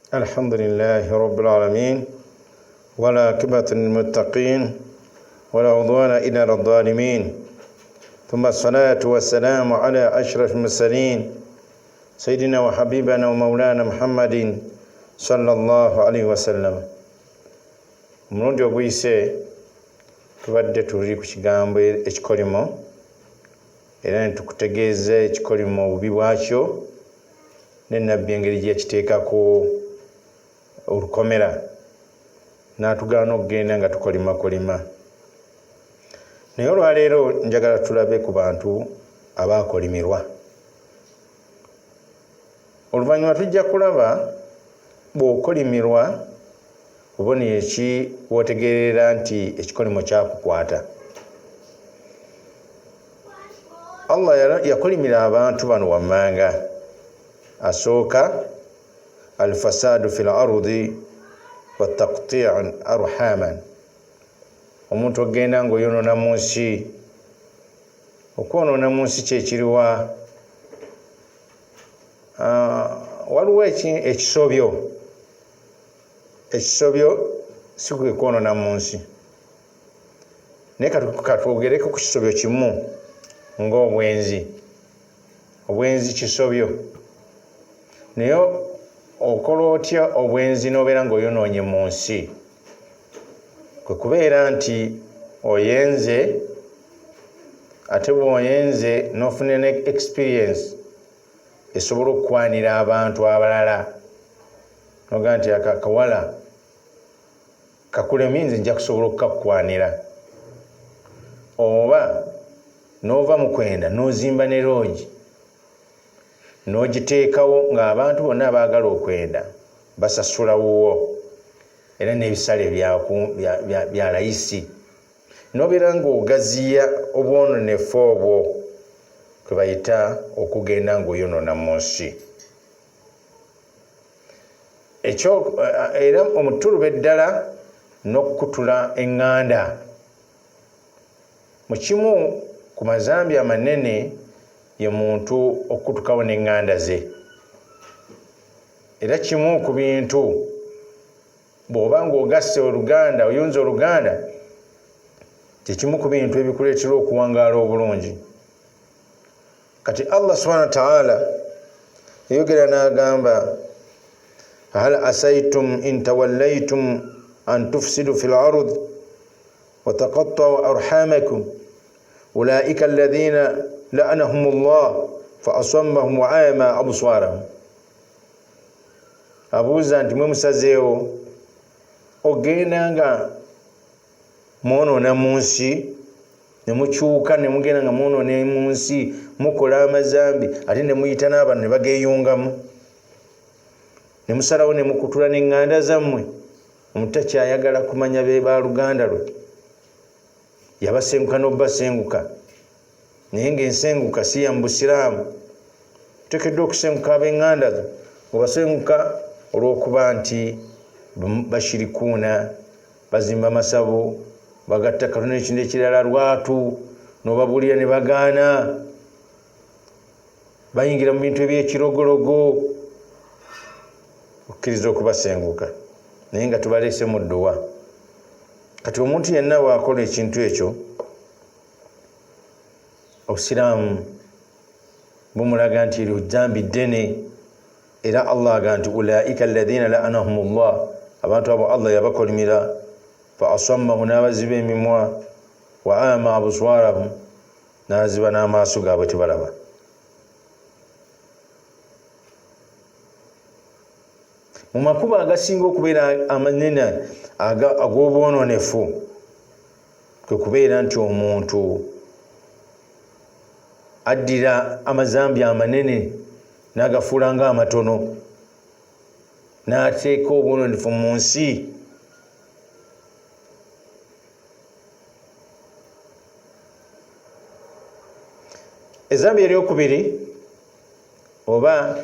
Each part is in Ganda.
الحمد لله رب العالمين والعاقبة للمتقين ولا عدوان إلا على الظالمين ثم الصلاة والسلام على أشرف المرسلين سيدنا وحبيبنا ومولانا محمد صلى الله عليه وسلم. Omulundi oguyise tubadde tuli ku kigambo ekikolimo, era ne tukutegeeza ekikolimo obubi bwakyo ne Nabbi engeri gyekiteekako olukomera n'atugaana okugenda nga tukolimakolima. Naye olwaleero njagala tulabe ku bantu abaakolimirwa. Oluvannyuma tujja kulaba bw'okolimirwa bubonero ki w'otegeerera nti ekikolimo kyakukwata. Allah yakolimira abantu bano wammanga. Asooka, alfasadu fi lardi wataqtii arhaman, omuntu okugenda ng'oyonoona mu nsi. Okwonoona mu nsi kyekiriwa? Waliwo ekisobyo. Ekisobyo si kwe kwonoona mu nsi, naye katwogereko ku kisobyo kimu ng'obwenzi. Obwenzi kisobyo, naye okola otya obwenzi n'obeera ng'oyonoonye mu nsi? Kwe kubeera nti oyenze, ate bw'oyenze n'ofuna ne experience esobola okukwanira abantu abalala, nogaa nti aka akawala kakulemye, nze nja kusobola okukakukwanira. Oba n'ova mu kwenda n'ozimba ne loogi n'ogiteekawo ng'abantu bonna abaagala okwenda basasula wuwo, era n'ebisale bya layisi, n'obeera ng'ogaziya obwononefu obwo kwe bayita okugenda ng'oyonoona mu nsi. Ekyo era omutuluba eddala n'okukutula eŋŋanda mu kimu ku mazambi amanene ye muntu okukutukawo n'eŋŋanda ze. Era kimu ku bintu bw'oba ng'ogasse oluganda, oyunza oluganda, kyekimu ku bintu ebikuleetera okuwangaala obulungi. Kati Allah subhana wa taala yayogera n'agamba, hal asaitum in tawallaitum an tufsidu fi lard wataqattau arhamakum ulaika alladhina la'anahum llah fa asammahum wa ama absarahum. Abuuza nti mwe musazeewo ogenda nga mwonoona mu nsi, ne mukyuka ne mugenda nga mwonoona mu nsi, mukola amazambi, ate ne muyita n'abantu ne bageeyungamu, ne musalawo ne mukutula n'eŋŋanda zammwe. Omuntu takyayagala kumanya be baluganda lwe, yabasenguka n'obubasenguka, naye ng'ensenguka si ya mu busiraamu. Oteekeddwa okusenguka ab'eŋŋanda zo, obasenguka olw'okuba nti bashirikuuna, bazimba masabo, bagatta Katonda ekintu ekirala lwatu, n'obabuulira ne bagaana, bayingira mu bintu eby'ekirogologo, okkiriza okubasenguka naye nga tubaleese mu dduwa. Kati omuntu yenna bw'akola ekintu ekyo, obusiraamu bumulaga nti eryo zzambi ddene. Era Allah aga nti ulaika alladhina la'anahum llah, abantu abo Allah yabakolimira, fa asammahu, n'abaziba emimwa, wa ama abswarahum, n'aziba n'amaaso gaabwe tebalaba. Mu makubo agasinga okubeera amanene ag'obwononefu kwe kubeera nti omuntu addira amazambi amanene n'agafuula nga amatono, n'ateeka obwononefu mu nsi. Ezambi eryokubiri oba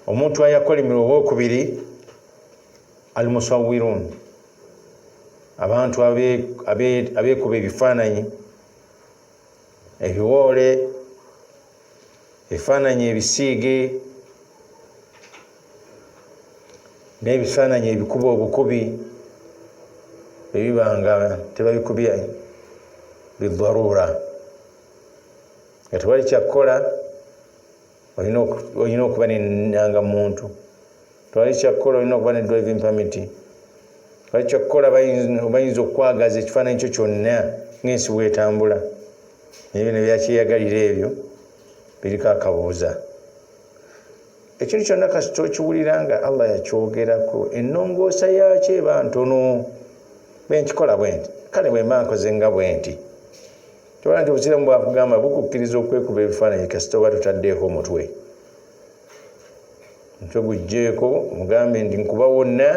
omuntu ayakolimira owokubiri, almusawirun, abantu abeekuba ebifaananyi ebiwoole, ebifaananyi ebisiige. N'ebifaananyi ebikuba obukubi bwebiba nga tebabikubye bidaruura, nga tewali kyakukola, olina okuba nenanga muntu, tewali kyakukola, olina okuba ne driving permit, tewali kyakukola, bayinza okukwagaza ekifaananyi kyo kyonna ng'ensi bwetambula. Naye bino byakyeyagalira ebyo biriko akabuuza. Ekintu kyonna kasita okiwulira nga Allah yakyogerako, ennongoosa yaakyo eba ntono. Bwenkikola bwenti, kale bwemba nkoze nga bwenti, tobala nti obusiraamu bwakugamba bukukkiriza okwekuba ebifaananyi kasita oba totaddeeko omutwe. Omutwe gugjeeko, omugambe nti nkuba wonna,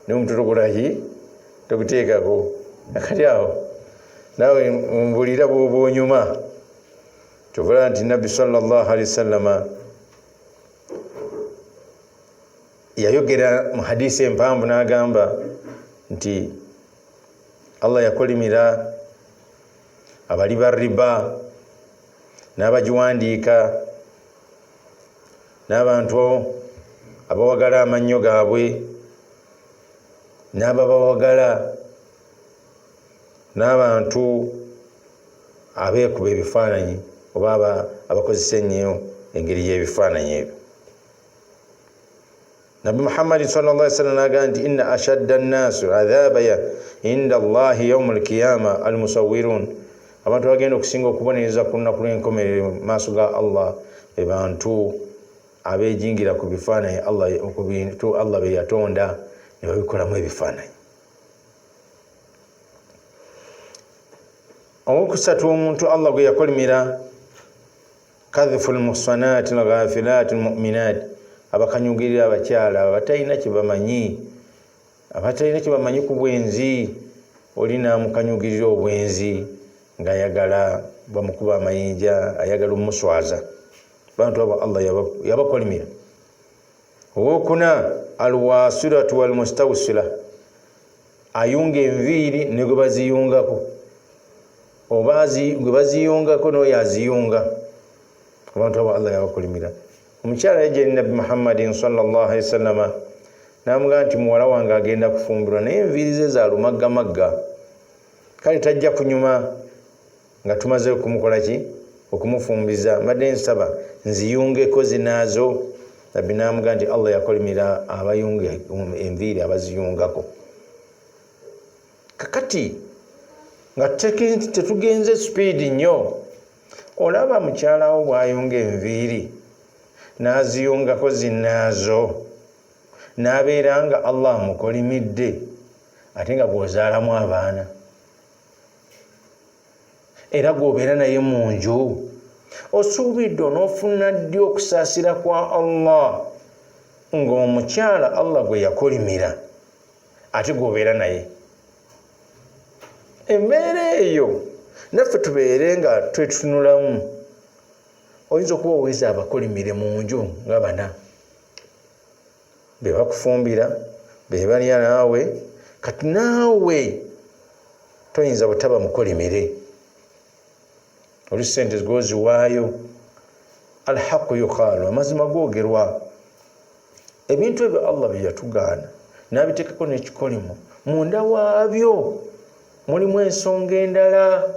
naye omutwe tokolaki, toguteekako. Akati awo naawe mbulira bwoba onyuma. Kyovula nti Nabbi sallallahu alaihi wasallama yayogera mu hadisi empanvu n'agamba nti Allah yakolimira abali ba riba n'abagiwandiika n'abantu abawagala amannyo gaabwe n'ababawagala n'abantu abeekuba ebifaananyi oba abakozesa ennyo engeri y'ebifaananyi ebyo. Nabbi Muhammadi sallallahu alaihi wasallam n'agamba nti inna ashadda nnaasu adhaba inda Allahi yawma alkiyama almusawirun, abantu abagenda okusinga okubonereza ku lunaku lw'enkomerero mu maaso ga Allah be bantu abeejingira ku bifaananyi Allah, ku bintu Allah bye yatonda ne babikolamu ebifaananyi. Owokusatu omuntu Allah gwe yakolimira, kadhifu lmuhsanati lghafilati lmuminat, abakanyugirira abakyala abatalina kyebamanyi, abatalina kyebamanyi ku bwenzi, oli namukanyugirira obwenzi ng'ayagala bamukuba amayinja, ayagala omuswaza. Bantu abo Allah yabakolimira. Owokuna, alwasilatu walmustawsila, ayunga enviiri ne gwe baziyungako, oba gwe baziyungako n'oyo aziyunga. Abantu abo Allah yabakolimira. Omukyala yajja eri Nabbi Muhammadin sallallahu alaihi wasallama n'amugamba nti muwala wange agenda kufumbirwa, naye enviiri ze za lumaggamagga, kale tajja kunyuma nga tumaze okumukola ki, okumufumbiza, mbadde nsaba nziyungeko zinaazo. Nabbi n'amugamba nti Allah yakolimira abayunga enviiri abaziyungako. Kakati nga tetugenze sipiidi nnyo, olaba mukyalawo bw'ayunga enviiri n'aziyungako zinaazo n'abeera nga Allah amukolimidde, ate nga gw'ozaalamu abaana era gw'obeera naye mu nju, osuubidde onoofuna ddi okusaasira kwa Allah ng'omukyala Allah gwe yakolimira ate gw'obeera naye? Embeera eyo naffe tubeere nga twetunulamu. Oyinza okuba oweza abakolimire mu nju nga bana, be bakufumbira, be balya naawe, kati naawe toyinza butaba mukolimire. Oli sente gwoziwaayo, alhaqu yuqaalu, amazima googerwa. Ebintu ebyo Allah bye yatugaana n'abiteekako n'ekikolimo, munda waabyo mulimu ensonga endala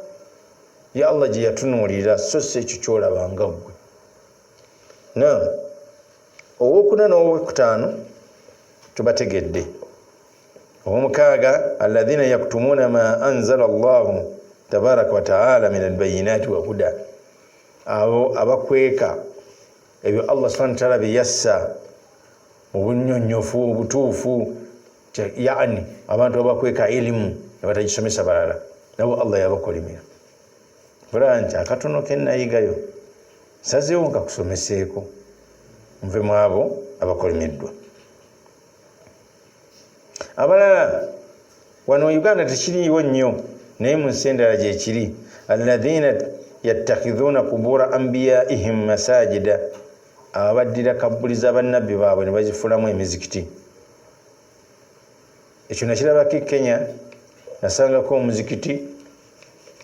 ya Allah gye yatunuulira, so si ekyo ky'olaba nga ggwe. Naam, owokuna n'owokutaano tubategedde. Owomukaaga, alladhina yaktumuna ma anzala Allahu tabaraka wa taala min albayinati wa huda, abo abakweka ebyo Allah subhanahu wa taala bye yassa mu bunnyonnyofu obutuufu, yani abantu abakweka ilimu ne batagisomesa balala, nabo Allah yabakolimira. Bulaba nti akatono ke nayigayo nsazeewo nkakusomeseeko, nve mu abo abakolimiddwa. Abalala wano Uganda tekiriiwo nnyo, naye mu nsi endala gyekiri, alladhina yattakhidhuna kubura ambiyaihim masajida, abaddira kabbuli za bannabbi baabwe ne bazifuulamu emizikiti. Ekyo nakirabako e Kenya, nasangako omuzikiti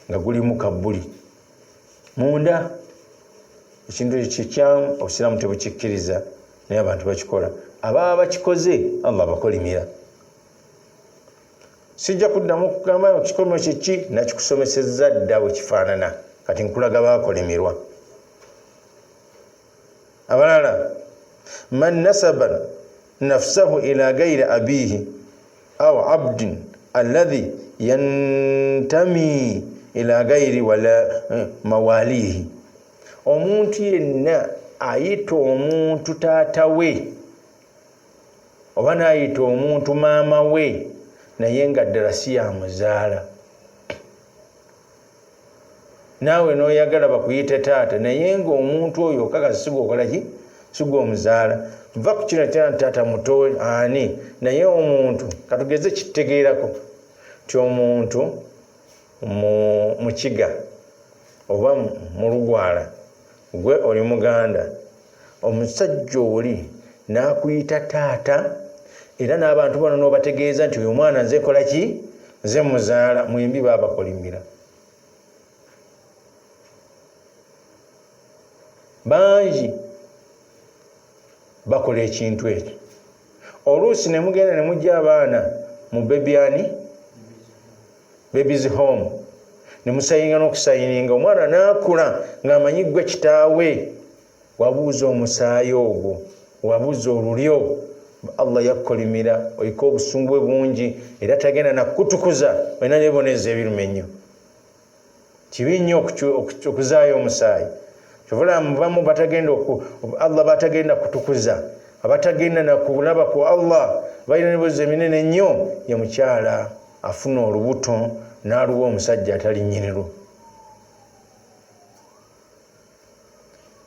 nga gulimu kabbuli munda. Ekintu ekyo kikyamu, obusiraamu tebukikkiriza, naye abantu bakikola. Ababa bakikoze Allah abakolimira. Sijja kuddamu kugamba ekikolimo kyeki, nakikusomesezza dda bwe kifaanana. Kati nkulaga bakolimirwa abalala. Man nasaba nafsahu ila gairi abihi au abdin alladhi yantami ila gairi wala mawalihi. Omuntu yenna ayita omuntu taata we oba n'ayita omuntu maama we, naye nga ddala si yamuzaala, naawe n'oyagala bakuyite taata, naye ng'omuntu oyo okakasa sigwa okola ki, sigwa omuzaala. Va ku kino kyana taata muto ani, naye omuntu katugeze kitegeerako nti omuntu mu kiga oba mu lugwala, gwe oli muganda, omusajja oli n'akuyita taata, era n'abantu bano n'obategeeza nti oyo omwana nze nkola ki, nze muzaala. Mwembi baabakolimira. Bangi bakola ekintu ekyo. Oluusi ne mugenda ne mujja abaana mu bebyani babies home, ne musayinga n'okusayininga, omwana n'akula ng'amanyi gwe kitaawe. Wabuuza omusaayi ogwo, wabuuza olulyo. Allah yakkolimira, oliko obusungu bwe bungi, era tagenda nakutukuza, olina nebibonerezo ebiruma ennyo. Kibi nnyo okuzaayo omusaayi. Kyovula mubamu batagenda, Allah batagenda kutukuza, abatagenda nakulaba ku Allah, balina nebibonerezo eminene ennyo. Ye mukyala afuna olubuto n'aluwa omusajja atali nnyinirwo.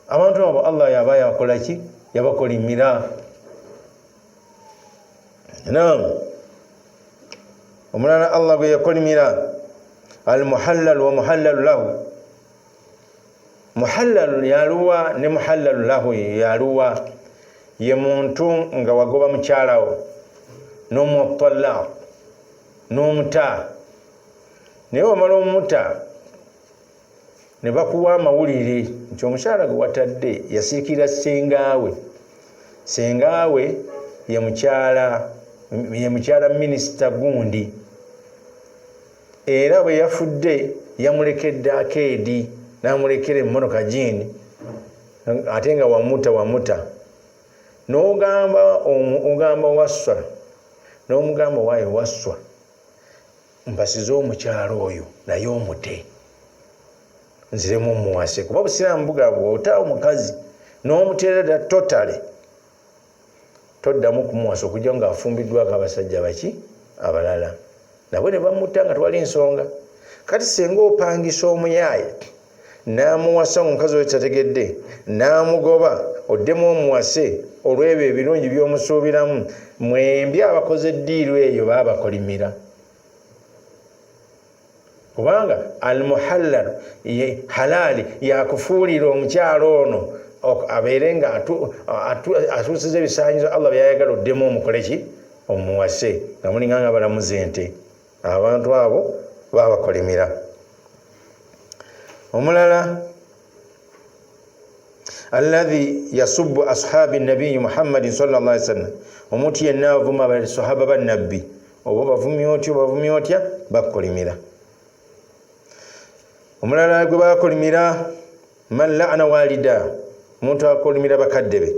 Abantu abo Allah yaba yakola ki? Yabakolimira. Nam, omulala Allah gwe yakolimira, almuhallalu wa muhallalu lahu. Muhallalu yaluwa ne muhallalu lahu yaluwa? Ye muntu nga wagoba mukyalawo n'omutalaq n'omuta, naye wamala omuta ne bakuwa amawulire nti omukyala gwe watadde yasiikira sengaawe. Sengaawe ye mukyala minisita gundi, era bwe yafudde yamulekedde akeedi, n'amulekera emmotoka gindi, ate nga wamuta n'ogamba, ogamba Wasswa, n'omugamba, "Waayo Wasswa, mpasize omukyalo oyo, naye omute nziremu omuwase," kuba busiraamu bugamba ota omukazi n'omuterera totale, toddamu kumuwasa okujja nga afumbiddwako abasajja baki abalala, nabo ne bamuta nga twali nsonga. Kati senga opangisa omuyaaye n'amuwasa, omukazi oyo tategedde, n'amugoba, oddemu omuwase olw'ebyo ebirungi by'omusuubiramu, mwembi abakoze eddiiru eyo baabakolimira, kubanga almuhallalu halaali yakufuulira omukyalo ono abeere nga atuusiza ebisaanyizo Allah byayagala, oddemu omukole ki? Omuwase, nga mulinga nga balamuza ente. Abantu abo babakolimira. Omulala, alladhi yasubbu ashabi nabiyi Muhammadin sallallahu alaihi wasallam. Omuntu yenna avuma basahaba bannabbi, oba bavumya otya, obavumya otya, bakolimira. Omulala gwe bakolimira, man la'ana walida, omuntu akolimira bakadde be,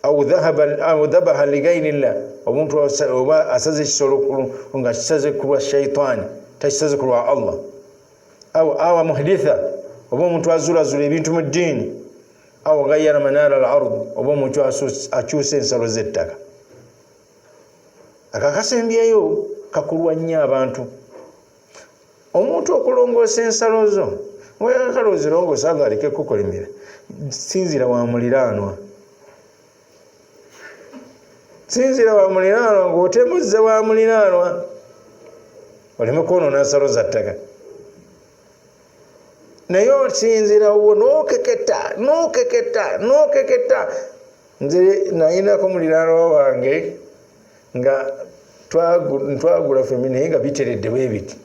au dhabaha ligairillah, omuntu oba asaze ekisolo nga kisaze ku lwa shaitaani, takisaze ku lwa Allah, au awa muhditha, oba omuntu azulazula ebintu mu ddiini, au gayara manara al ard, oba omuntu akyusa ensalo z'ettaka. Akakasembyeyo kakulwa nnyo abantu. Omuntu okulongoosa ensalo zo, oyagala ozirongoosa, Allah aleke kukolimira, sinzira wa muliraanwa, sinzira wa muliraanwa, ng'otemuzze wa muliraanwa oleme kwonoona nsalo za ttaka. Naye osinzira wo n'okeketa, n'okeketa, n'okeketa. Nze nayinako muliraanwa wange nga twagula fembi, naye nga biteredde bwe biti,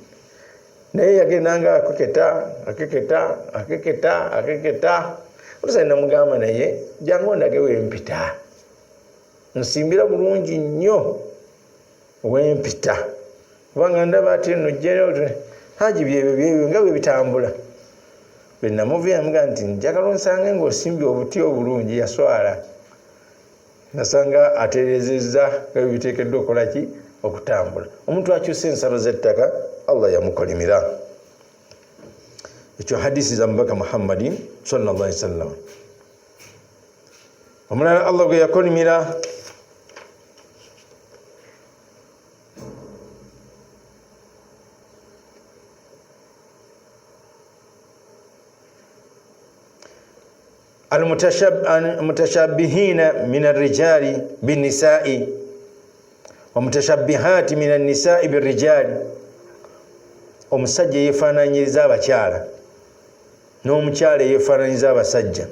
naye yagendanga akeketa, akeketa, akeketa, akeketa. Olusa namugamba, "Naye jangu ondage wempita." Nsimbira bulungi nnyo wempita, kubanga ndaba ate nno jjayo haji byebyo byebyo nga bwe bitambula. Bwe namuviira muga nti njagala onsange ng'osimbye obuti obulungi, yaswala. Nasanga atereezezza nga bwe biteekeddwa okukola ki? Okutambula. Omuntu akyusa ensalo z'ettaka Allah yamukolimira. Ekyo hadisi za mubaka Muhammadin sallallahu alaihi wasallam. Omulala Allah gwe yakolimira almutashabihina min arrijali binnisai wamutashabihati min annisai birrijali, omusajja eyefaananyiriza abakyala n'omukyala eyefaananyiriza abasajja,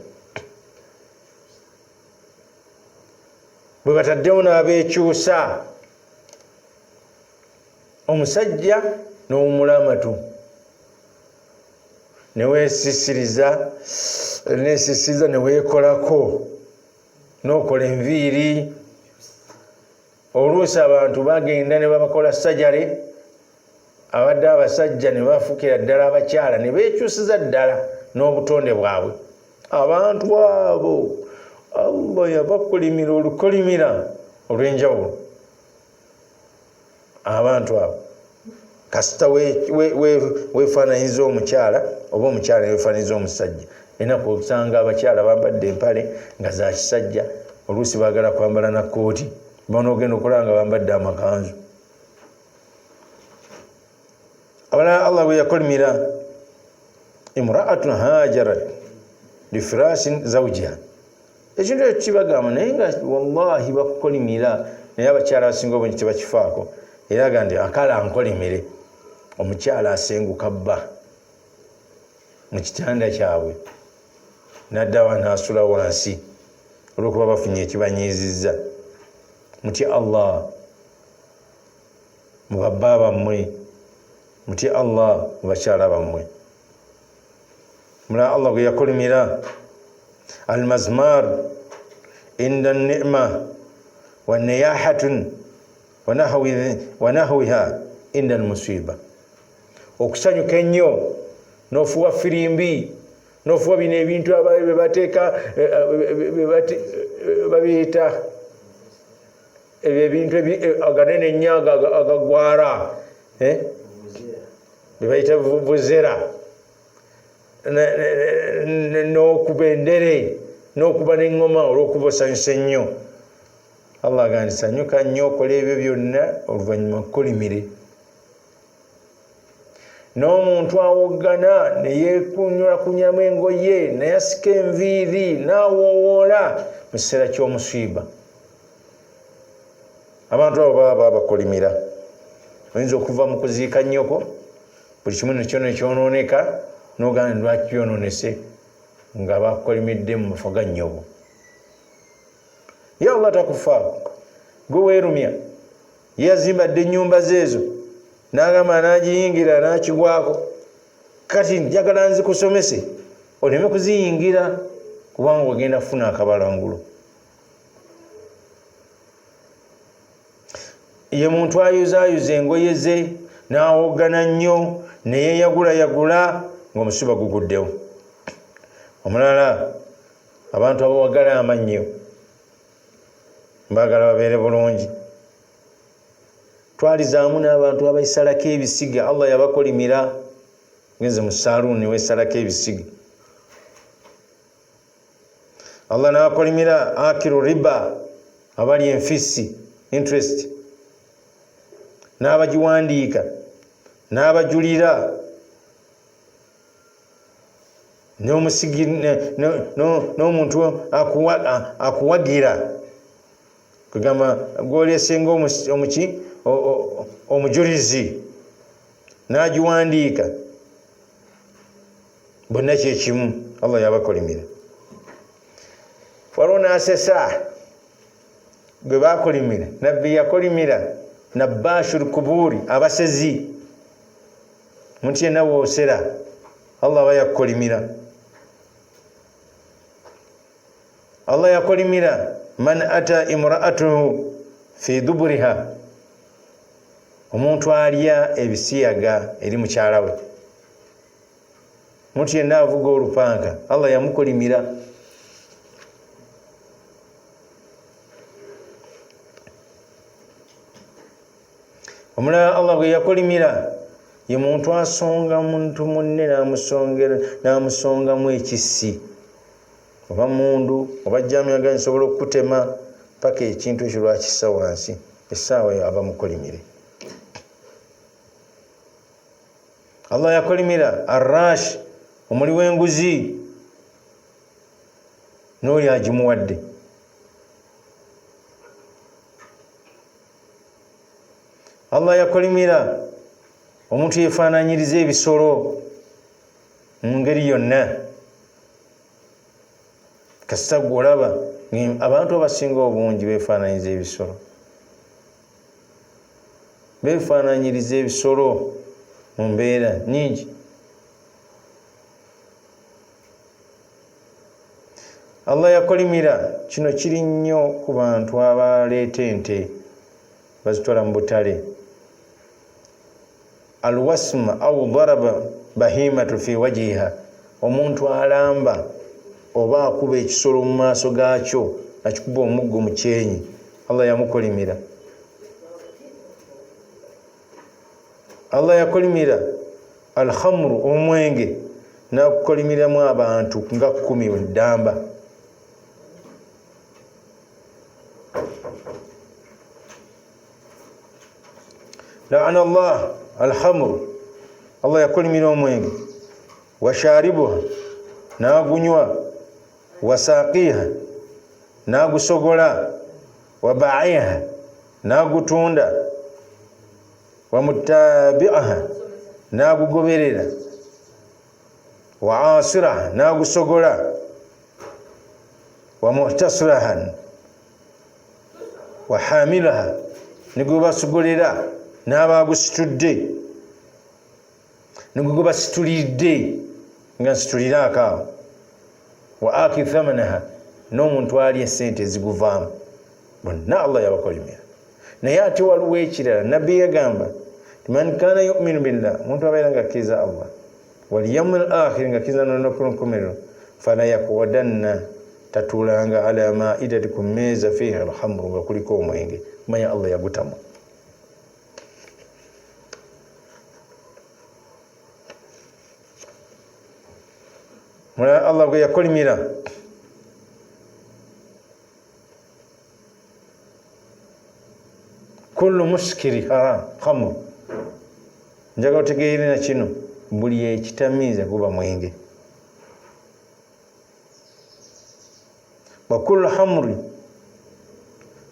bwe bataddewo n'abeekyusa, omusajja n'owumula amatu neweesisiriza nesisiriza neweekolako n'okola enviiri. Oluusi abantu bagenda ne babakola sajare, abadde abasajja ne bafuukira ddala abakyala ne beekyusiza ddala n'obutonde bwabwe. Abantu abo Allah yabakolimira olukolimira olw'enjawulo. Abantu abo kasita weefaananyiza omukyala oba omukyala neweefaananyiza omusajja. Enaku osanga abakyala bambadde empale nga za kisajja, oluusi baagala kwambala na kkooti, banoogenda okulaba nga bambadde amakanzu. Abalala Allah bwe yakolimira imra'atun hajarat lifirashin zawjiha, ekintu ekyo kibagamba naye nga wallahi bakukolimira, naye abakyala abasinga obungi tebakifaako. Era aga nti akala nkolimire, omukyala asenguka bba mu kitanda kyabwe n'addawa n'asula wansi olw'okuba bafunye ekibanyiizizza. Mutye Allah mu babba bammwe, mutye Allah mu bakyala bammwe. Mulala Allah gwe yakolimira almazmar inda nima waniyahatun wanahwiha inda almusiba, okusanyuka ennyo n'ofuwa firimbi n'ofuwa bino ebintu bye bateeka babiyita ebyo ebintu aganene ennyo agagwara bye bayita vuvuzera, n'okuba endere n'okuba n'eŋŋoma olw'okuba osanyuse ennyo. Allah agamba nti sanyuka nnyo okola ebyo byonna, oluvannyuma kukolimire. N'omuntu awoggana ne yeekunyulakunyamu engoye nayasika enviiri n'awoowoola mu kiseera ky'omusiiba, abantu abo baba babakolimira. Oyinza okuva mu kuziika nnyoko buli kimu nekyo nekyonooneka, n'ogamba nti lwaki byonoonese nga bakukolimidde mu mafa ga nnyoko. Ye Allah takufaako, gwe weerumya. Ye yazimbadde ennyumba ze ezo n'agamba n'agiyingira n'akigwako. Kati njagala nzikusomese oleme kuziyingira kubanga ogenda kufuna akabalangulo. Ye muntu ayuzaayuza engoye ze n'awoggana nnyo ne yeeyagulayagula ng'omusiba guguddewo. Omulala abantu abawagala amannyo baagala babeere bulungi. Twalizaamu n'abantu abayisalako ebisiga, Allah yabakolimira. Ngenze mu saaluuni weesalako ebisiga, Allah n'akolimira akiru riba, abali enfisi interest, n'abagiwandiika n'abajulira n'omuntu akuwagira, kugamba gwolesenga omuki omujulizi n'agiwandiika, bonna kyekimu Allah yabakolimira. Waliwo n'asesa gwe bakolimira, nabbi yakolimira nabashul kuburi, abasezi. Omuntu yenna woosera Allah aba yakukolimira. Allah yakolimira Man ata imraatuhu fi duburiha, omuntu alya ebisiyaga eri mukyala we. Omuntu yenna avuga olupanka, Allah yamukolimira. Omulala Allah gwe yakolimira ye muntu asonga muntu munne n'amusongamu ekissi oba mundu oba jamyaga, nsobola okukutema paka ekintu ekyo lwakissa wansi, essaawa eyo aba mukolimire. Allah yakolimira arrash, omuli w'enguzi n'oli agimuwadde. Allah yakolimira omuntu yefaananyiriza ebisolo mu ngeri yonna. Kasita gwe olaba abantu abasinga obungi beefaananyiriza ebisolo, beefaananyiriza ebisolo mu mbeera nyingi. Allah yakolimira, kino kiri nnyo ku bantu abaleeta ente bazitwala mu butale. Alwasma au daraba bahimatu fi wajiha, omuntu alamba oba akuba ekisolo mu maaso gaakyo akikuba omuggo mu kyenyi, Allah yamukolimira. Allah yakolimira alhamru, omwenge, nakukolimiramu abantu nga 10 ddamba. Laana Allah alhamru, Allah yakolimira omwenge, washaribuha, nagunywa, wasaqiha, nagusogola, wabaiha, nagutunda, wamutabiaha, nagugoberera, waasiraha, nagusogola, wamuhtasiraha, wahamilaha, negwebasogolera n'abagusitudde, negwebasitulidde nga nsituliraako awo, wa aki thamanaha, n'omuntu alya esente eziguvaamu, bonna Allah yabakolimira. Naye ate waliwo ekirala, nabbi yagamba man kana yuminu billah, omuntu abeera nga akkiriza Allah, wal yaumil akhir, nga akkiriza n'olunaku lw'enkomerero, fala yakuwadanna, tatuulanga ala maidati, ku mmeeza, fiha alhamru, nga kuliko omwenge, manya Allah yagutamu. Mulala Allah gwe yakolimira kullu muskiri haram khamru. Njagala otegeere na kino, buli ekitamiiza guba mwenge. Wa kullu hamri,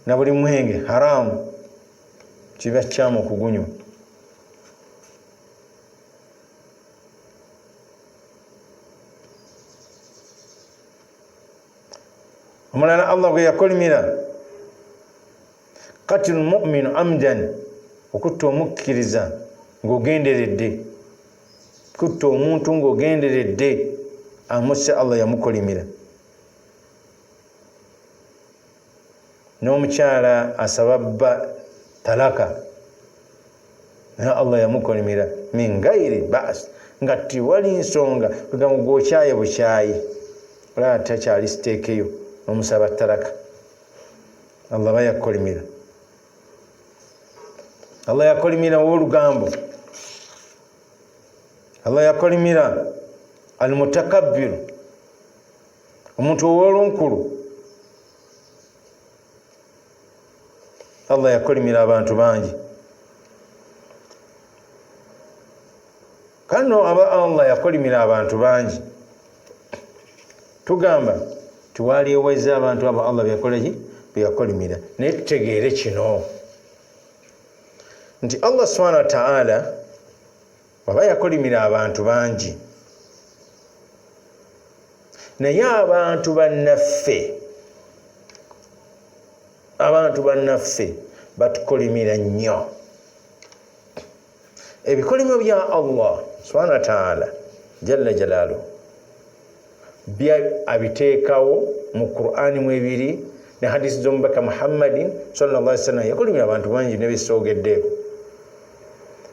na buli mwenge haramu, kiba kyamu okugunywa. Omulala Allah gwe yakolimira katilu muminu amdan, okutta omukkiriza ng'ogenderedde, kutta omuntu ng'ogenderedde amusse, Allah yamukolimira. N'omukyala asaba bba talaka, naye Allah yamukolimira min gairi bas, nga tiwali nsonga, kugamba gwokyaye bukyayi, olaba takyali siteekeyo n'omusaba talaka, Allah bayakolimira. Allah yakolimira ow'olugambo, Allah yakolimira almutakabbiru, omuntu ow'olunkulu. Allah yakolimira abantu bangi. Kano aba Allah yakolimira abantu bangi, tugamba tiwalieweza abantu abo Allah byakolaki byeyakolimira. Naye tutegeere kino nti Allah subhanahu wa ta'ala waba yakolimira abantu bangi, naye abantu bannaffe batukolimira nnyo. Ebikolimo bya Allah subhanahu wa ta'ala jalla jalaluhu bya abiteekawo mu Qur'ani mwebiri Ne hadisi z'omubaka Muhammadin sallallahu alaihi wasallam yakolimira abantu bangi nebisoogeddeeko,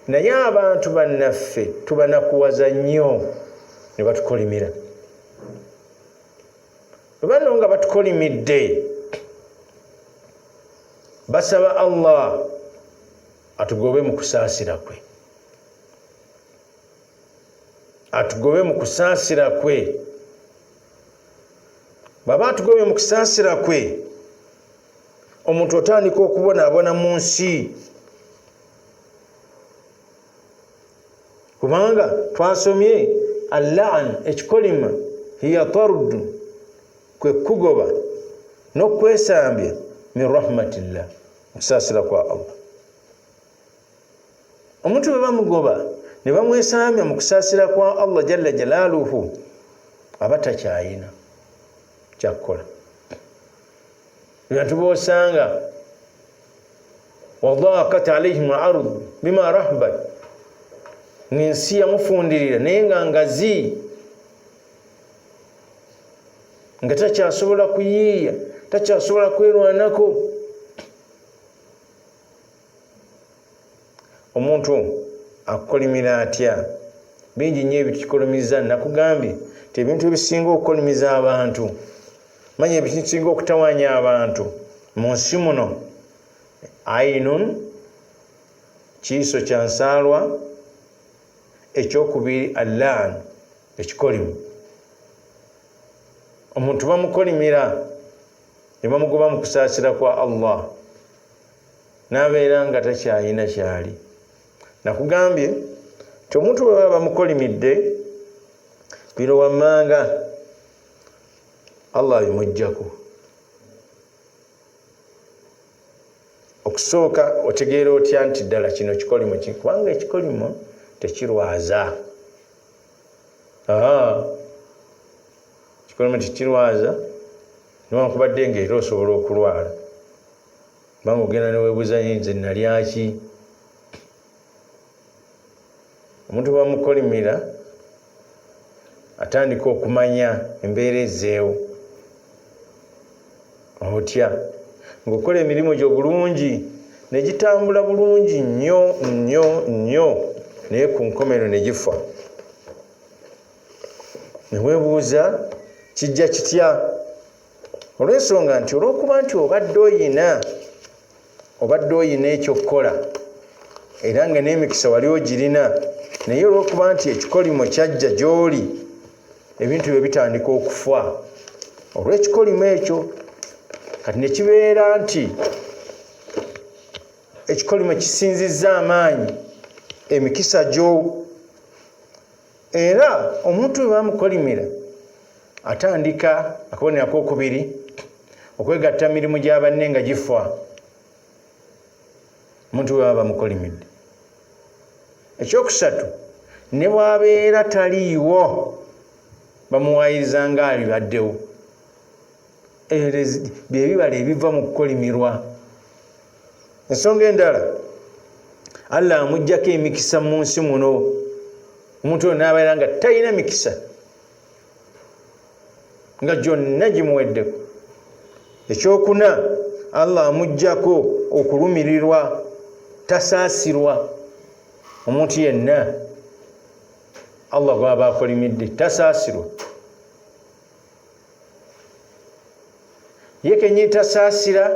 naye abantu bannaffe tubanakuwaza nnyo ne batukolimira. Bwe bano nga batukolimidde, basaba Allah atugobe mu kusaasira kwe, atugobe mu kusaasira kwe. Bw'aba atugobye mu kusaasira kwe, omuntu otandika okubonaabona mu nsi, kubanga twasomye allan, ekikolima, hiya tardu, kwe kugoba n'okwesambya, min rahmatillah, okusaasira kwa Allah. Omuntu bwe bamugoba ne bamwesamya mu kusaasira kwa Allah jalla jalaaluhu, aba takyayina kyakukola. Bantu bosanga wadaakat alaihim ard bima rahbat, ngaensi yamufundirira naye nga ngazi, nga takyasobola kuyiiya, takyasobola kwerwanako. Omuntu akukolimira atya? Bingi nnyo ebitukikolumiza. Nakugambye nti ebintu ebisinga okukolimiza abantu, manya ebisinga okutawanya abantu mu nsi muno, ainun, kiiso kya nsaalwa, ekyokubiri allan, ekikolimu. Omuntu bamukolimira ne bamugoba mu kusaasira kwa Allah, n'abeera nga takyalina kyali. Nakugambye nti omuntu bwe baba bamukolimidde, bino wammanga Allah abimuggyako. Okusooka, otegeera otya nti ddala kino kikolimo ki? Kubanga ekikolimo tekirwaza. Kikolimo tekirwaza, newankubadde nga era osobola okulwala, kubanga ogenda neweebuuza, nze nalyaki? Omuntu bamukolimira atandika okumanya embeera ezeewo. Otya ng'okola emirimu gyo bulungi negitambula bulungi nnyo nnyo nnyo, naye ku nkomero ne gifa, neweebuuza kijja kitya? Olw'ensonga nti olw'okuba nti obadde oyina ekyokukola, era nga n'emikisa wali ogirina, naye olw'okuba nti ekikolimo kyajja gy'oli, ebintu bye bitandika okufa olw'ekikolimo ekyo. Kati ne kibeera nti ekikolimo kisinzizza amaanyi emikisa gyo. Era omuntu bwe bamukolimira, atandika akabonero akokubiri, okwegatta mirimu gya banne nga gifa. Omuntu bwe baba bamukolimidde, ekyokusatu, ne bwabeera taliiwo, bamuwayiriza nga alibaddewo. Byebibala ebiva mu kukolimirwa. Ensonga endala, Allah amugjako emikisa mu nsi muno. Omuntu oyo nabeera nga talina mikisa, nga gyonna gimuweddeko. Ekyokuna, Allah amugjako okulumirirwa, tasaasirwa. Omuntu yenna Allah gwaba akolimidde tasaasirwa, ye kenyini tasaasira,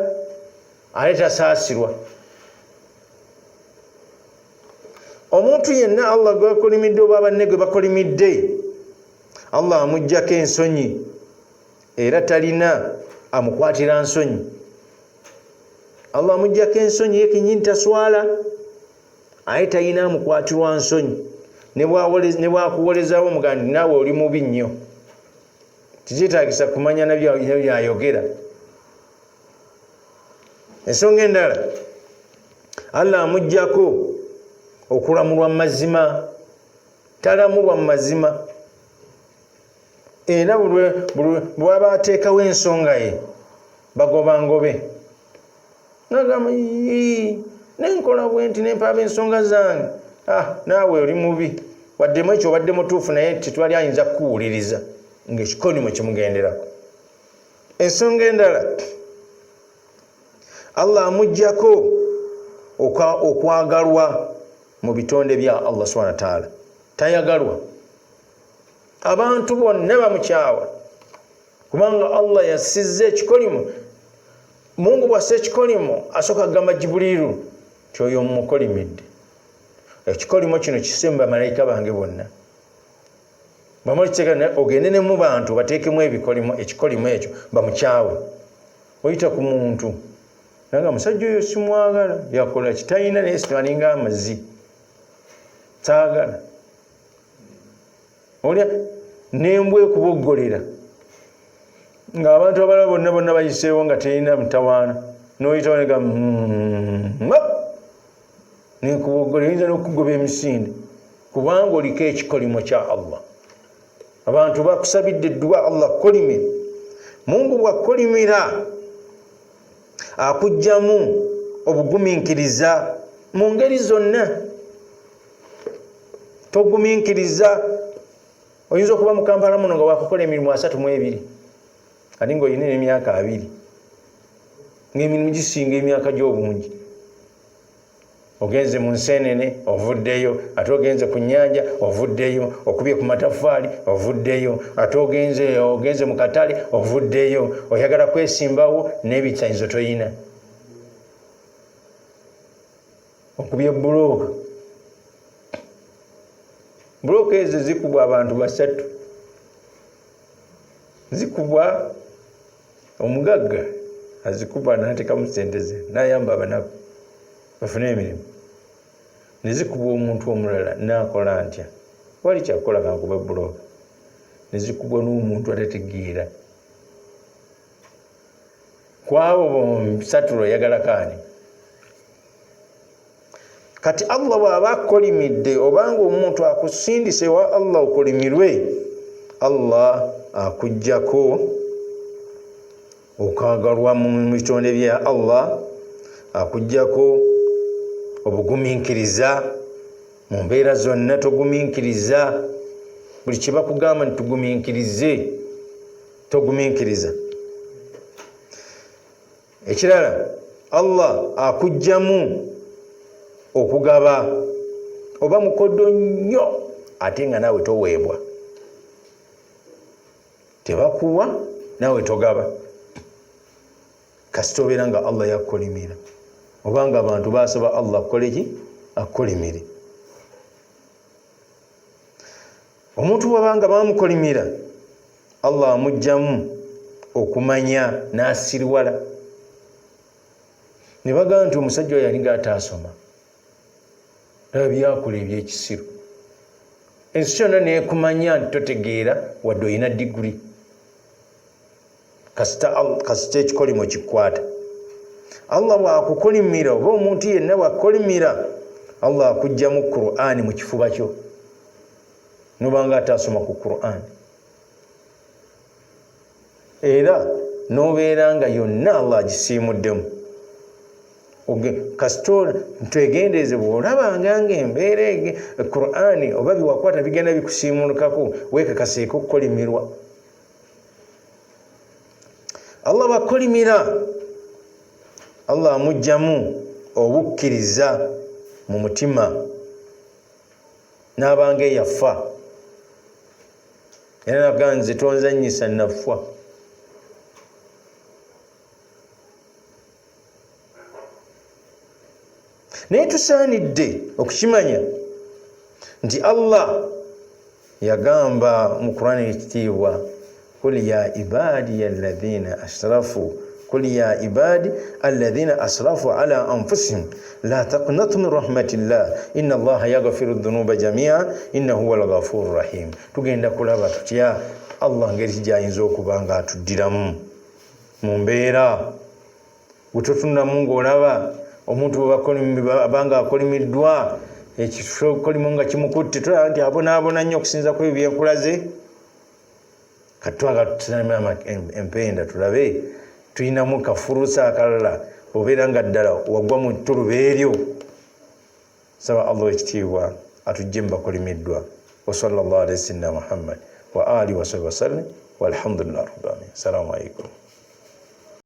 ate tasaasirwa. Omuntu yenna Allah gwakolimidde oba banne gwe bakolimidde, Allah amugjako ensonyi, era talina amukwatira nsonyi. Allah amugjako ensonyi, ye kenyini taswala, aye talina amukwatirwa nsonyi. Ne bwakuwolezawo mugaa nti naawe oli mubi nnyo, tikyetagisa kumanya nabyayogera. Ensonga endala, Allah amugjako okulamulwa mu mazima, talamulwa mu mazima, era bwaba ateekawo ensonga ye, bagoba ngobe. Nagamba, nenkola bwe nti, nempaaba ensonga zange, ah, naawe oli mubi, waddemu ekyo obadde mutuufu, naye tetwali ayinza kukuwuliriza, ngaekikolimo kimugenderako. Ensonga endala, Allah amuggyako okwagalwa mu bitonde bya Allah subhana wataala. Tayagalwa, abantu bonna bamukyawa, kubanga Allah yasizza ekikolimo. Mungu bwassa ekikolimo asooka kugamba Jibuliiru nti oyo mumukolimidde, ekikolimo kino kisse mu bamalayika bange bonna. Bamala ogende ne mu bantu bateekemu ebikolimo, ekikolimo ekyo bamukyawe. Oyita ku muntu nanga musajja oyo simwagala, yakola kitalina naye alinga amazi, saagala. Olya nembwa ekuboggolera ng'abantu abalala bonna bonna bayiseewo nga terina mutawaana, n'oyitawo nega nekuboggolera, eyinza n'okugoba emisinde, kubanga oliko ekikolimo kya Allah. Abantu bakusabidde edduwa Allah kukolimira. Mungu bw'akukolimira akugjamu obugumiikiriza mu ngeri zonna. Togumiikiriza. Oyinza okuba mu Kampala muno nga wakukola emirimu 32, ate ng'olina n'emyaka 20, ng'emirimu gisinga emyaka gy'obungi. Ogenze mu nsenene ovuddeyo, ate ogenze ku nnyanja ovuddeyo, okubye ku mataffaali ovuddeyo, ate ogenze mu katale ovuddeyo, oyagala kwesimbawo n'ebisanyizo toyina, okubye bulooka. Bulooka ezo zikubwa abantu basatu, zikubwa omugagga azikuba n'ateekamu ssente ze n'ayamba abanaku bafune emirimu, ne zikubwa omuntu omulala n'akola ntya wali kyakukola kankuba bulooka, ne zikubwa n'omuntu atategeera. Kwabo bonsatu oyagala kaani? Kati Allah bw'aba akolimidde, obanga omuntu akusindise ewa Allah okolimirwe, Allah akuggyako okwagalwa mu bitonde bya Allah, akuggyako obugumiikiriza mu mbeera zonna. Togumiikiriza buli kye bakugamba nti tugumiikirize, togumiikiriza. Ekirala, Allah akuggyamu okugaba, oba mukodo nnyo ate nga naawe toweebwa, tebakuwa naawe togaba, kasita obeera nga Allah yakukolimira, obanga abantu basaba Allah akukoleki, akukolimire. Omuntu bwabanga bamukolimira, Allah amugjamu okumanya n'asiriwala, ne bagamba nti omusajja oyo alinga ataasoma, laba byakola ebyekisiru. Ensi yonna neekumanya nti totegeera wadde olina diguri, kasita ekikolimo kikwata. Allah bw'akukolimira oba omuntu yenna bw'akukolimira, Allah akuggyamu Qur'ani mu kifuba kyo, nobanga ataasoma ku Qur'ani, era n'obeera nga yonna Allah agisiimuddemu. Kasita twegendereze, bw'olabanga ng'embeera Qur'ani oba biwakwata bigenda bikusiimulukako, weekakaseeko okukolimirwa. Allah bw'akolimira, Allah amuggyamu obukkiriza mu mutima n'abanga eyafa, era naga nze tonzannyisa nafa. Naye tusaanidde okukimanya nti Allah yagamba mu Qur'ani ekitiibwa, qul ya ibadiya alladhina asrafu, qul ya ibadi alladhina asrafu ala anfusihim la taqnatu min rahmatillah inna allaha yaghfiru dhunuba jamia innahu huwal ghafuru rahim. Tugenda kulaba tutya Allah ngeri ki gyayinza okuba nga atuddiramu mu mbeera bwetotunamu ng'olaba omuntu bwebanga akolimiddwa, ekikolimo nga kimukutte, tulaba nti abonaabona nnyo okusinza ku ebyo byenkulaze. Kati twagala tutuname empenda tulabe tulinamu kafurusa akalala, obeera nga ddala wagwa mu ttuluba eryo. Saba Allah ekitiibwa atujje mu bakolimiddwa. Wa sallallahu alaihi sayyidina Muhammad wa alihi wa sahbihi wasallam, walhamdulillah rabbil alamin. Assalamu alaikum.